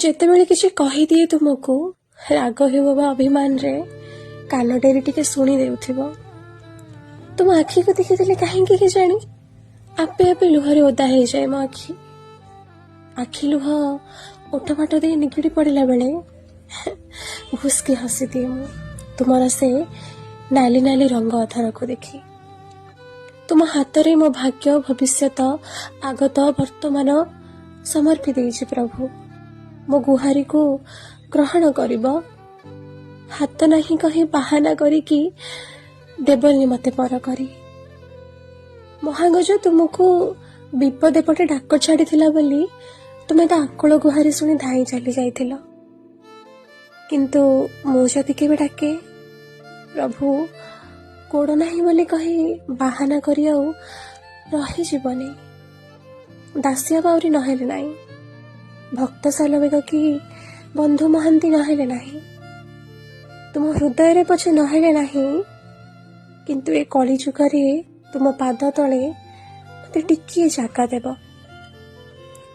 ଯେତେବେଳେ କିଛି କହିଦିଏ ତୁମକୁ, ରାଗ ହେଉ ବା ଅଭିମାନରେ, କାନ ଡେରି ଟିକେ ଶୁଣି ଦେଉଥିବ। ତୁମ ଆଖିକୁ ଦେଖିଦେଲେ କାହିଁକି କେଜାଣି ଆପେ ଆପେ ଲୁହରେ ଓଦା ହେଇଯାଏ ମୋ ଆଖି। ଆଖି ଲୁହ ଓଠ ଫାଟ ଦେଇ ନିଗିଡ଼ି ପଡ଼ିଲା ବେଳେ ଘୁସ୍କି ହସିଦିଏ ମୁଁ ତୁମର ସେ ନାଲି ନାଲି ରଙ୍ଗ ଅଧରକୁ ଦେଖି। ତୁମ ହାତରେ ମୋ ଭାଗ୍ୟ, ଭବିଷ୍ୟତ, ଆଗତ, ବର୍ତ୍ତମାନ ସମର୍ପି ଦେଇଛି ପ୍ରଭୁ। ମୋ ଗୁହାରିକୁ ଗ୍ରହଣ କରିବ। ହାତ ନାହିଁ କହି ବାହାନା କରିକି ଦେବନି ମତେ ପର କରି। ମହାଗଜ ତୁମକୁ ବିପଦେ ପଟେ ଡାକ ଛାଡ଼ିଥିଲା ବୋଲି ତୁମେ ତା ଆକୁଳ ଗୁହାରି ଶୁଣି ଧାଇଁ ଚାଲି ଯାଇଥିଲ। କିନ୍ତୁ ମୁଁ ଯଦି କେବେ ଡାକେ ପ୍ରଭୁ, ଗୋଡ଼ ନାହିଁ ବୋଲି କହି ବାହାନା କରି ଆଉ ରହିଯିବନି। ଦାସିଆ ବାଉରୀ ନହେଲେ ନାହିଁ, ଭକ୍ତ ସାଲବେଗ କି ବନ୍ଧୁ ମହାନ୍ତି ନହେଲେ ନାହିଁ, ତୁମ ହୃଦୟରେ ପଛେ ନହେଲେ ନାହିଁ, କିନ୍ତୁ ଏ କଳିଯୁଗରେ ତୁମ ପାଦ ତଳେ ମତେ ଟିକିଏ ଜାଗା ଦେବ।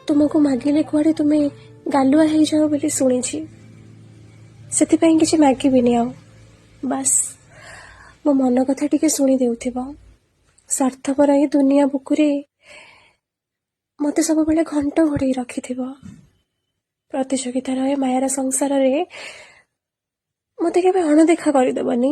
ତୁମକୁ ମାଗିଲେ କୁଆଡ଼େ ତୁମେ ଗାଲୁଆ ହେଇଯାଅ ବୋଲି ଶୁଣିଛି। ସେଥିପାଇଁ କିଛି ମାଗିବିନି ଆଉ। ବାସ୍, ମୋ ମନ କଥା ଟିକେ ଶୁଣି ଦେଉଥିବ। ସ୍ୱାର୍ଥପର ଏ ଦୁନିଆ ବୁକୁରେ ମତେ ସବୁବେଳେ ଘଣ୍ଟ ଘୋଡ଼େଇ ରଖିଥିବ। ପ୍ରତିଯୋଗିତାର ଏ ମାୟାର ସଂସାରରେ ମତେ କେବେ ଅଣଦେଖା କରିଦେବନି।